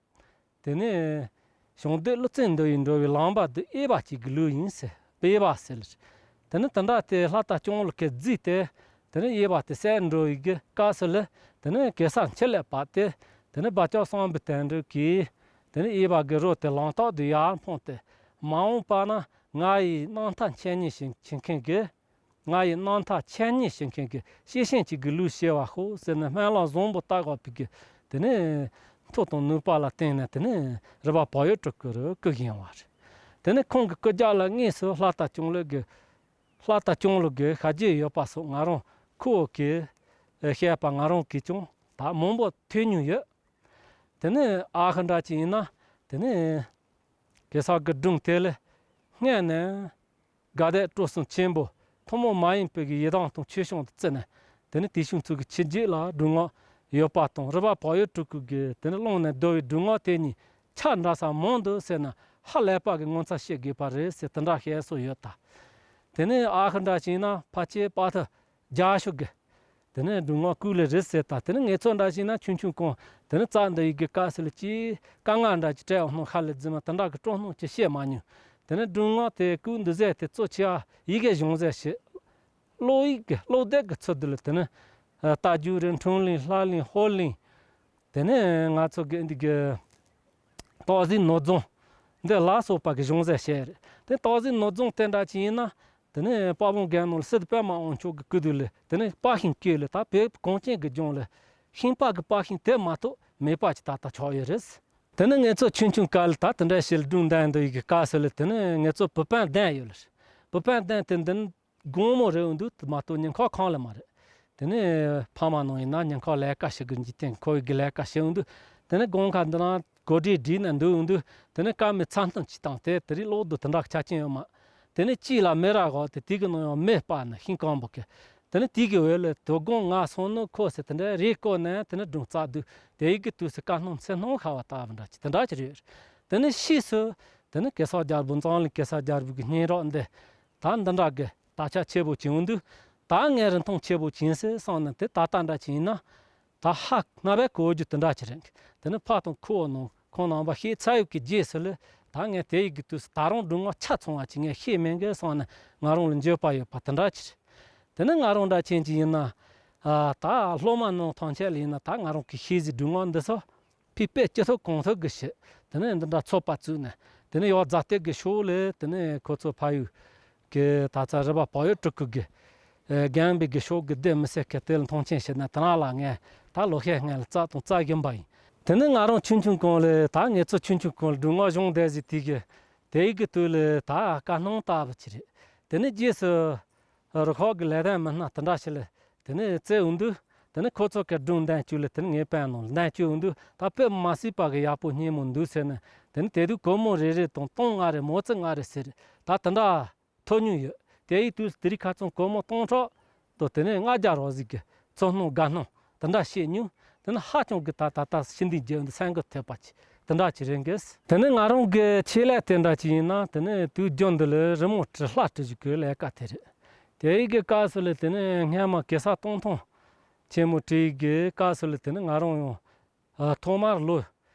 དེ་ནས་གཞུང་སྡེ་ཀླུ་བཙན་འདུལ་བའི་འགྲོ་བའི་ལམ་པ་འདི་གཡས་པ་གཅིག་གི་ལུགས་ཡིན་ཟེར། གཡས་པ་ཟེར་ལ། དེ་ནས་དེ་འདྲ་དེ་ལྷ་རྟ་སྐྱོང་ལུགས་ཀྱིས་བརྫིས་ཏེ། དེ་ནས་གཡས་པ་དེ་བསད་འགྲོ་བའི་གི་སྐབས་སུ་ལ། དེ་ནས་གེ་སར་འཆི་ལས་བབས་ཏེ། དེ་ནས་སྦ་ལྕག་གསང་པའི་དོན་གྲུབ་ཀྱིས། དེ་ནས་གཡས་པ་གི་རོ་དེ་ལམ་ཐག་ཏུ་ཡར་འཕངས་ཏེ། མ་འོངས་པ་ན་ང་ཡི་རྣམ་ཐར་འཆད་ཉན་བྱེད་བྱེད་མཁན་གྱི། ང་ཡི་རྣམ་ཐར་འཆད་ཉན་བྱེད་མཁན་གྱི་ཤེར་ཕྱིན་གཅིག་གི་ལུགས་བྱེད་པ་ཤོག་ཟེར་ནས་སྨོན་ལམ་བཟང་པོ་བཏབ་དགོས་པའི་གི། དེ་ནས་མཐུ་དང་ནུས་པ་ལ་བརྟེན་ནས། དེ་ནས་རི་པ་བག་ཡོད་སྤྲུལ་སྐུ་རུ་སྐུ་བཞེངས་པ་རེད། དེ་ནས་ཁོང་གི་སྐུ་རྒྱབ་ལ་དངོས་སུ་ལྷ་རྟ་སྐྱོང་ལུགས་ཀྱི། ལྷ་རྟ་སྐྱོང་ལུགས་ཀྱི་ཞབས་རྗེས་ཡོད་པ་སོགས་ང་རང་ཁུ་བོ་གིས་བཤད་པ་ང་རང་གིས་ཀྱང་ད་མང་པོ་ཐོས་མྱོང་ཡོད། དེ་ནས་ཨ་ཁུ་འདྲ་ཅིག་ཡིན་ན། དེ་ནས་གེ་སར་གྱི་སྒྲུང་དེ་ལ་སྔོན་ནས་དགའ་དད་སྤྲོ་གསུམ་ཆེན་པོ། ཐུན་མོང་མ་ཡིན་པའི་གི་ཡི་དམ་དང་ཆོས་སྐྱོང་དུ་བརྩིས་ནས། དེ་ནི་དེ་བྱུང་ཚུལ་གྱི་ཕྱི་རྒྱལ་ལ་སྒྲུང་ངག་ཡོད་པ་དང་། རི་པ་བག་ཡོད་སྤྲུལ་སྐུ་གི་དེ་ནི་ཀློང་ནས་བརྡོལ་བའི་སྒྲུང་ངག་དེ་གཉིས་ཆ་འདྲ་ས་མང་འདུག་ཟེར་ན་ཧ་ལས་པ་གི་ངོ་མཚར་བཤད་དགོས་པ་རེད་ཟེར། དེ་འདྲ་བཤད་སྲོལ་ཡོད་ད། དེ་ནས་ཨ་ཁུ་འདྲ་ཞིག་ན་ཕལ་ཆེར་དཔའ་ཐུལ་རྒྱ་ཤུག་གི། དེ་ནས་སྒྲུང་ངག་ཀུན་ལས་རེད་ཟེར་ད། དེ་ནས་ངེད་ཚོ་འདྲ་ཞིག་ན་ཆུང་ཆུང་གོང་དེ་ནས་རྩ་འདི་ཡི་གི་སྐབས་སུ་ལ་ཅིག་དཀའ་ངལ་འདྲ་ཅིག་འཕྲད་འོང་ན་ཧ་ལས་རྫུན་མ་དེ་འདྲ་གི་སྤྲོ་སྣང་ཅིག་བཤད་མ་མྱོང་། དེ་ནས་སྒྲུང་ངག་དེ་ཀུན་འདི་ཟེར་དེ་གཙོ་ཆེ་བ་ཡི་གེ་སྦྱོང་ཟེར་བྱེད། ཀློག་ཡིག་གི་ཀློག་དེབ་གི་ཚུལ་དུ་ལ། དེ་ནས་རྟ་རྒྱུག་རེད། འཕྲིན་ལིང་ལྷ་གླིང་ཧོར་གླིང་། དེ་ནས་ང་ཚོ་གི་འདི་གི་སྟག་གཟིག་ནོར་རྫོང་འདི་ལ་སོགས་པ་གི་སྦྱོང་ཟེར་བཤད་རེད། དེ་སྟག་གཟིག་ནོར་རྫོང་དེ་འདྲ་ཅིག་ཡིན་ན། དེ་ནས་དཔལ་སྤུངས་རྒན་ནོར་སི་ཏུ་པདྨ་དབང་ཕྱུག་གི་སྐུ་དུས་ལ། དེ་ནས་དཔའ་ཤིང་བཀོད་ལ་ད་བོད་གངས་ཅན་གྱི་ལྗོངས་ལ་ཤིང་པ་གི་དཔའ་ཤིང་དེ་མ་གཏོགས་མེད་པ་ཅིག་ད་ལྟ་ཆགས་ཡོད་རེད། དེ་ནས་ངེད་ཚོ་ཆུང་ཆུང་སྐབས་ལ་ད་དེ་འདྲ་ཞིག་སྒྲུང་འདོན་འདོན་ཡི་གི་སྐབས་སུ་ལ། དེ་ནས་ངེད་ཚོ་བུ་དཔོན་གདན་ཡོད་ལ། བུ་དཔོན་གདན་དེ་འདི་ནི་དགོང་མོ་རེད་འོང་དུས་མ་གཏོགས་ཉིན་ཁ་ཁང་ལ་མ་རེད། དེ་ནས་ཕ་མ་ནང་ཡིན་ན་ཉིན་ཁ་ལས་ཀ་བྱེད་དགོས། འཇིག་རྟེན་འཁོར་བའི་གི་ལས་ཀ་བྱེད་འོང་དུས། དེ་ནས་དགོང་ཁ་འདི་ན་གོ་སྒྲིག་སྒྲིག་ནས་འདུག་འོང་དུས། དེ་ནས་སྐར་མའི་མཚམས་སྟོན་ཅིག་དང་དེ་དེ་རིང་གློག་རྡུལ་དེ་འདྲ་ཆ་རྐྱེན་ཡོད་མ། དེ་ནས་དཀྱིལ་ལ་མེ་རག་གོ་དེ་དེ་གི་ནང་ཡང་མེ་སྤར་ནས་ཤིང་སྐམ་པོ་གི། དེ་ནས་དེ་གི་འོག་ལ་དོ་དགོང་ང་སོང་ནོ་ཁོ་ཟེར་དེ་འདྲ་རེས་བསྐོར་ནས་དེ་ནས་སྒྲུང་རྩ་བསྡུས། དེ་ཡི་གི་དུས་སུ་དཀའ་སྣང་ཚེ་སྣང་ཤར་བ་ལྟ་བུ་འདྲ་ཅིག་དེ་འདྲ་ཅིག་རེད། དེ་ནས་ཕྱིས་སུ་དེ་ནས་གེ་སར་རྒྱལ་པོ་འཛམ་གླིང་གེ་སར་རྒྱལ་པོ་གི་སྙན་རོགས་འདི་ད་འདི་འདྲ་གི་དར་ཁྱབ་ཆེ་པོ་བྱུང་འདུག་ད་ངས་རིན་ཐང་ཆེ་པོ་བྱིན་སོང་བསམ་ནས། དེ་ད་ལྟ་འདྲ་ཅིག་ཡིན་ན་ད་ཧ་ན་བས་གོ་རྒྱུ་དེ་འདྲ་ཅིག་རེད། དེ་ནི་ཕ་དང་ཁུ་བོ་ནང་ཁོང་རྣམ་པ་ཤི་ཚར་ཡོད་ཀྱི་རྗེས་སུ་ལ། ད་ངས་དེ་ཡི་གི་དུས་སུ་ད་རུང་སྒྲུང་ངག་ཆ་ཚང་བ་ཅིག་ངས་ཤེས་མེད་གི་བསམ་ནས་ང་རང་ལ་འགྱོད་པ་ཡོད་པ་དེ་འདྲ་ཅིག་རེད། དེ་ནི་ང་རང་འདྲ་ཅན་ཅིག་ཡིན་ན། ཨ། ད་སློབ་མ་ནང་ཐམས་ཅད་ལ་ཡིན་ན་ད་ང་རང་གི་ཤེས་གཟིགས་སྒྲུང་ངག་འདི་ཚོ། ཕའི་དཔེ་ཅི་ཐུབ་གང་ཐུབ་གི་ཞིག་དེ་ནས་འདི་འདྲ་ཚོགས་པ་བཙུགས་ནས་དེ་ནས་ཡང་རྫ་སྟོད་གི་ཕྱོགས་ལས་དེ་ནས་ཁོ་ཚོ་ཕ་ཡུལ་གི་ད་ཚ་རི་བ་བག་ཡོད་སྤྲུལ་སྐུ་གི་ཨེ་རྒན་པའི་གི་ཕྱོགས་གི་སྡེ་མི་སེར་གི་དེ་ལ་མཐོང་ཆེན་བྱས་ནས་དེ་ན་ལ་ངས་ད་ལོ་ཤས་སྔོན་ལ་རྩ་དང་རྩ་བཞིན་པ་ཡིན། དེ་ནས་ང་རང་ཆུང་ཆུང་གང་ལས་ད་ངེད་ཚོ་ཆུང་ཆུང་གང་ལས་སྒྲུང་ངག་སྦྱོང་བསྡད་ཟིག་དེ་གི་དེ་ཡི་གི་དུས་ལས་ད་དཀའ་སྣང་ལྟ་བུ་ཅིག་རེད། དེ་ནས་རྗེས་སུ་རུ་ཁག་གི་ལས་དོན་མི་སྣ་དེ་འདྲ་ཞིག་ལས་དེ་ནས་བཙལ་འོང་དུས་དེ་ནས་ཁོ་ཚོ་གི་སྒྲུང་འདོན་བཅུག་ལས་དེ་ནས་ངས་བཏོན་གནང་ལ་འདོན་བཅུག་འོང་དུས་ད་དཔེ་མ་སྲིད་པ་གི་ཡག་པོ་སྙན་མོ་འདུག་ཟེར་ནས་དེ་ནས་དེ་དུས་སྒོར་མོ་རེ་རེ་དང་སྟོང་ལྔ་རེ་མོ་ཙི་ལྔ་རེ་ཟེར་ད་དེ་འདྲ་ཐོབ་མྱོང་ཡོད། དེ་ཡི་དུས་དེ་རིང་ཁ་སང་སྒོར་མོ་སྟོང་ཕྲག་དང་དེ་ནས་ལྔ་བརྒྱ་རོགས་ཟིག་གི་ཚོར་སྣང་དགའ་སྣང་དེ་འདྲ་བཤད་མྱོང་། དེ་ནི་ཧ་ཅང་གི་ད་ད་ལྟ་ཤི་འདི་རྒྱུ་འདི་སེམས་འགུལ་ཐེབས་པ་ཅིག་དེ་འདྲ་ཅིག་རེད་འགས། དེ་ནི་ང་རང་གི་ཆེད་ལས་དེ་འདྲ་ཅིག་ཡིན་ན་དེ་ནི་དུས་རྒྱུན་འདི་ལ་རི་མོ་བྲི་ལྷ་བྲི་བཞིན་གི་ལས་ཀ་དེ་རེད། དེ་ཡི་གི་སྐབས་སུ་ལ་དེ་ནི་སྔ་མ་གེ་སར་རྟིང་ཐུང་ཆེན་མོ་བྲིས་གི་སྐབས་སུ་ལ་དེ་ནི་ང་རང་ཡང་ཨ་ཐོག་མར་ལོ་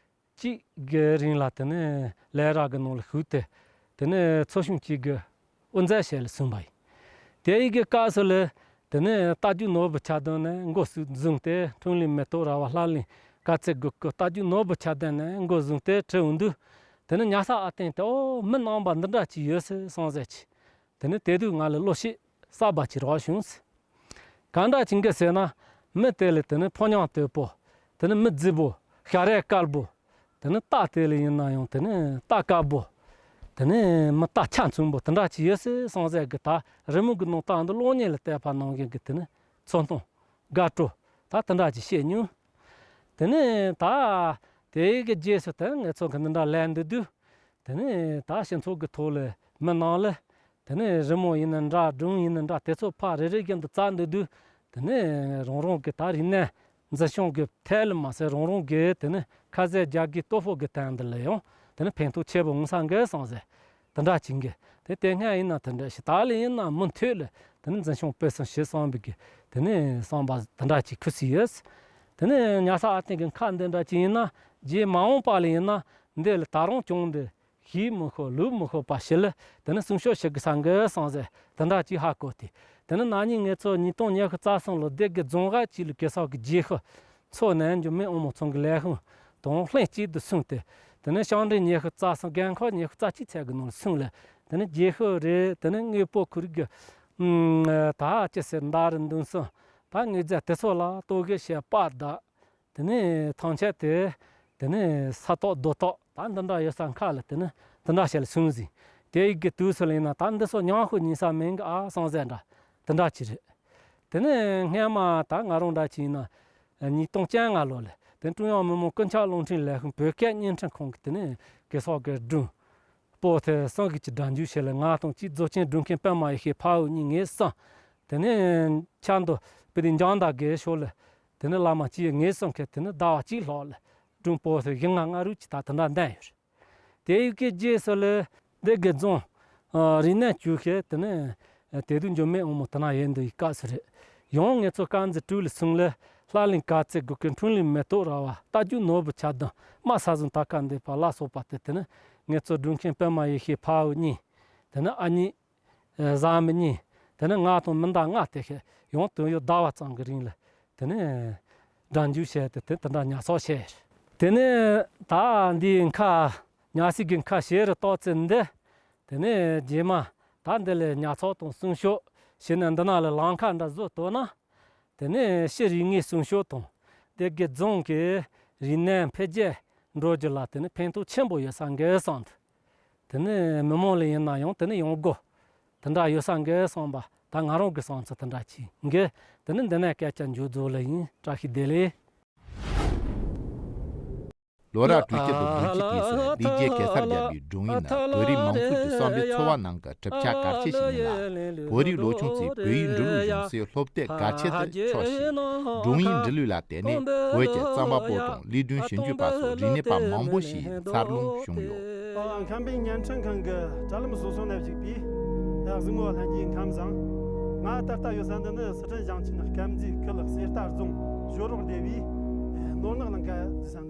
གཅིག་གི་རིང་ལ་དེ་ནས་ལས་ར་གི་ནང་ལ་ཞུགས་ཏེ་དེ་ནས་ཚོགས་ཆུང་གཅིག་གི་དབུ་མཛད་བྱས་ལ་སོན་པ་ཡིན། དེ་ཡི་གི་སྐབས་སུ་ལ་དེ་ནས་རྟ་རྒྱུག་ནོར་བུ་ཆ་ལྡན་ནས་མགོ་བཟུང་སྟེ་འཕྲིན་ལས་མེ་ཏོག་ར་བ་ལྷ་གླིང་དཀར་རྩེ་དགུ་ཀུ་རྟ་རྒྱུག་ནོར་བུ་ཆ་ལྡན་ནས་མགོ་བཟུང་སྟེ་ཁྲིད་འོང་དུས་དེ་ནས་ཉ་ས་ཨ་བསྟན་དེ་ཨོ་མི་རྣམ་པ་འདི་འདྲ་ཅིག་ཡོད་སྲིད་བསམ་ཟེར་གྱི། དེ་ནས་དེ་དུས་ང་ལ་བློ་ཤེད་གསར་པ་ཅིག་རག་བྱུང་། གང་འདྲ་ཅིག་གི་ཟེར་ན། མི་དེ་ལ་དེ་ནི་ཕོ་ཉ་དོད་པོ། དེ་ནི་མི་རྫི་པོ། ཞྭ་རས་དཀར་པོ། དེ་ནི་རྟ་དེ་ལ་ཡིན་ན་ཡང་དེ་ནི་རྟ་དཀར་པོ། དེ་ནི་མི་རྟ་ཆ་མཚུངས་པོ་དེ་འདྲ་ཅིག་ཡོད་སྲིད་བསམ་ཟེར་གི་ད་རི་མོ་གི་ནང་རྟགས་འདི་གློག་བརྙན་ལ་བལྟས་པ་ནང་བཞིན་གི་དེ་ནི་ཚོར་སྣང་དགའ་སྤྲོ་ད་དེ་འདྲ་ཅིག་བཤད་མྱོང་། དེ་ནི་ད་དེ་གི་རྗེས་སུ་དེ་ངེད་ཚོ་གི་འདི་འདྲ་ལས་འདི་དུས། དེ་ནས་ད་སྤྱི་ཚོགས་ཀྱི་ཐོག་ལ་མི་ནང་ལ་དེ་ནས་རི་མོ་ཡིན་ན་འདྲ་སྒྲུང་ཡིན་ན་འདྲ་དེ་ཚོ་ཕར་རེ་རེ་བཞིན་དུ་བཙལ་འདུག་དུས་དེ་ནས་རང་རང་གི་ད་རིག་གནས་འཛིན་སྐྱོང་གི་ཐད་ལ་མ་ཟད་རང་རང་གི་དེ་ནས་ཁ་ཟས་རྒྱག་གི་སྟོབས་ཤུགས་ཀྱི་སྟེང་དུ་ལ་ཡང་དེ་ནས་ཕན་ཐོགས་ཆེ་བོ་འོང་ས་འགལ་སོང་ཟེར་དེ་འདྲ་ཅིག་གི་དེ་དེ་སྔ་ཡིན་ན་དེ་འདྲ་ཞིག་ད་ལ་ཡིན་ན་མུ་མཐུད་ལ་དེ་ནས་འཛིན་སྐྱོང་སྤེལ་གསུམ་བྱེད་བསམ་པའི་གི་དེ་ནས་བསམ་པ་དེ་འདྲ་ཅིག་འཁུར་སྲིད་ཡོད། དེ་ནས་ཉ་ས་ཨ་བསྟན་གི་ཁ་འདི་འདྲ་ཅིག་ཡིན་ན་རྗེས་མ་འོངས་པ་ལ་ཡིན་ན་འདི་ལ་ད་རུང་ཀྱང་འདི། ཤེས་མི་ཤོར་ལུས་མི་ཤོར་པ་ཞིག་ལ་དེ་ནི་སྲུང་སྐྱོབ་བྱེད་དགོས་ས་འགའ་སོང་ཟེར་དེ་འདྲ་ཅིག་ཧ་གོ་སྟེ། དེ་ནི་ན་ནིང་ངེད་ཚོ་ཉིས་སྟོང་ཉི་ཤུ་རྩ་གསུམ་ལོ་སྡེ་དགེ་རྫོང་ཁག་ཅིག་ལ་གེ་སར་གྱི་རྗེས་ཤུལ་ཚོགས་ནས་འཇུ་མི་ཨོ་མོ་ཚང་གི་ལས་ཁུངས་དང་ལྷན་ཅིག་ཏུ་སོང་སྟེ། དེ་ནི་ཤང་འབྲེལ་ཉི་ཤུ་རྩ་གསུམ་རྒན་ཁག་ཉི་ཤུ་རྩ་གཅིག་ཚད་ཀྱི་ནང་ལ་སོང་ལ་དེ་ནི་རྗེས་ཤུལ་རེད་དེ་ནི་དངོས་པོ་ཁུར་གི་ད་ཅི་ཟེར་མདའ་རུ་འདུན་སོང་ད་དངོས་རྫས་དེ་ཚོ་ལ་ལྟོ་གོས་བྱས་པ་དང་། དེ་ནས་ཐང་ཆད་དེ། དེ་ནས་ས་ཐོག་རྡོ་ཐོག་ད་འདི་འདྲ་ཡོད་ས་ཁག་ལ་དེ་ནས་འདི་འདྲ་བྱས་ལ་སོང་ཟིན། དེ་ཡི་གི་དུས་སུ་ལ་ཡིན་ན་ད་འདི་ཚོ་ཉང་ཤོ་ཉིན་ས་མིན་གི་ཨ་སང་ཟེར་འདྲ་དེ་འདྲ་ཅིག་རེད། དེ་ནས་སྔན་མ་ད་ང་རང་འདྲ་ཅིག་ཡིན་ན་ཉིས་སྟོང་བཅོ་ལྔ་ལོ་ལ་དེ་ཀྲུང་དབྱང་མི་དམངས་ཀུན་ཁྱབ་རླུང་འཕྲིན་ལས་ཁུངས་བོད་སྐད་བརྙན་འཕྲིན་ཁང་གི་དེ་ནས་གེ་སར་གྱི་སྒྲུང་པོ་ཏི་གསུམ་གྱི་སྒྲ་འཇུག་བྱས་ལ་ང་དང་གཅིག་རྫོགས་ཆེན་སྒྲུང་མཁན་པད་མ་ཡེ་ཤེས་ཕ་འུ་གཉིས་ངེད་གསུམ། དེ་ནས་ཆབ་མདོ་སྤི་ཏི་འཇང་དག་གི་ཕྱོགས་ལ། དེ་ནི་བླ་མ་གཅིག་ངེད་གསུམ་གྱིས་དེ་ནི་ཟླ་བ་གཅིག་ལྷག་ལ་སྒྲུང་པོ་ཏི་བཞི་ལྔ་ལྔ་རུ་གཅིག་དང་དེ་འདྲ་འདོན་ཡོད། དེ་ཡི་གི་རྗེས་སུ་ལ་སྡེ་དགེ་རྫོང་རིག་གནས་ཅུས་ཀྱིས་དེ་ནི་དེ་དུས་འཇུ་མི་ཨོ་མོ་དེ་ན་ཡོད་འདུག་ཡི་སྐབས་སུ་རེད། ཡང་ངེད་ཚོ་དཀར་མཛེས་གྲོས་ལ་སོང་ལ་ལྷ་གླིང་དཀར་རྩེ་དགུ་ཀུ་འཕྲིན་ལས་མེ་ཏོག་ར་བ་རྟ་རྒྱུག་ནོར་བུ་ཆ་ལྡན་རྨ་ས་ཟུང་ད་ཀ་འདེབས་པ་ལ་སོགས་པ་དེ་དེ་ནི་ངེད་ཚོ་སྒྲུང་མཁན་པད་མ་ཡེ་ཤེས་ཕ་འུ་གཉིས་དེ་ནི་ཨ་གཉིས། བཟའ་མི་གཉིས། དེ་ནས་ང་དང་མི་ཟླ་ལྔ་དེ་ཤེས་ཡང་དོན་ཡོད་ཟླ་བ་ཙམ་གྱི་རིང་ལ་དེ་ནས་སྒྲ་འཇུག་བྱས་ཏེ་དེ་དེ་འདྲ་ཉར་ཚགས་བྱས། དེ་ནས་ད་འདིའི་ཁ་ཉར་སྲིད་ཀྱི་ཁ་ཕྱེ་རུ་གཏོགས་ཚེ་འདི་དེ་ནས་རྗེས་མ་ད་འདི་ལ་ཉར་ཚགས་དང་སྲུང་སྐྱོབ་བྱས་ནས་འདི་ན་ལ་ལམ་ཁ་འདྲ་བཟོ་ཐུབ་ན། དེ་ནས་ཕྱི་རིག་གནས་སྲུང་སྐྱོབ་དང་སྡེ་དགེ་རྫོང་གི་རིག་གནས་འཕེལ་རྒྱས་འགྲོ་རྒྱུ་ལ་དེ་ནི་ཕན་ཐོགས་ཆེན་པོ་ཡོད་ས་འགའ་བསམ་འདུག་དེ་ནི་མི་མང་ལ་ཡིན་ན་ཡང་དེ་ནི་ཡོང་སྒོ་དེ་འདྲ་ཡོད་ས་འགའ་བསམ་པ་ད་ང་རང་གི་བསམ་ཚུལ་དེ་འདྲ་ཅིག་འགའ། དེ་ནི་འདི་ནས་སྐད་ཆ་མཇུག་རྫོགས་ལེ་ཡིན། བཀྲ་ཤིས་བདེ་ལེགས། ལོ་རབས་དྲུག་ཅུ་དང་བདུན་ཅུ་དུས་སུ་ལི་རྒྱའི་གེ་སར་རྒྱལ་པོའི་སྒྲུང་ཡིག་ནང་བོད་རིགས་མང་ཚོགས་ཀྱི་བསམ་པའི་ཚོར་བ་ནང་གི་གྲུབ་ཆ་གལ་ཆེ་ཞིག་ཡིན་ལ། བོད་རིགས་ལོ་ཆུང་ཚོས་བོད་ཡིག་འབྲི་ལུགས་གཞུང་སའི་སློབ་དེབ་གལ་ཆེ་དུ་ཆོག་ཞིང་། སྒྲུང་ཡིག་འབྲི་ལུགས་ལ་བརྟེན་ནས་བོད་ཀྱི་རྩོམ་པ་པོ་དང་ལས་སྒྲུང་ཞིབ་འཇུག་པ་སོགས་རིག་གནས་པ་མང་པོ་ཞིག་འཚར་ལོངས་བྱུང་ཡོད། ཨ། ཁམས་པའི་བརྙན་འཕྲིན་ཁང་གི་དྲ་ལམ་བཟོ་ཚོགས་ནས་བཞུགས་པའི་གཟིགས་མོ་ལྷན་རྒྱས་ཁམས་བཟང་། ང་ད་ལྟ་ཡོད་ས་འདི་ནི་སི་ཁྲོན་ཞིང་ཆེན་དཀར་མཛེས་ཁུལ་གསེར་རྟ་རྫོང་ཞོ་རོག་སྡེ་བའི་ནོར་ནག་ལང་ཀ་ཟེར་ས།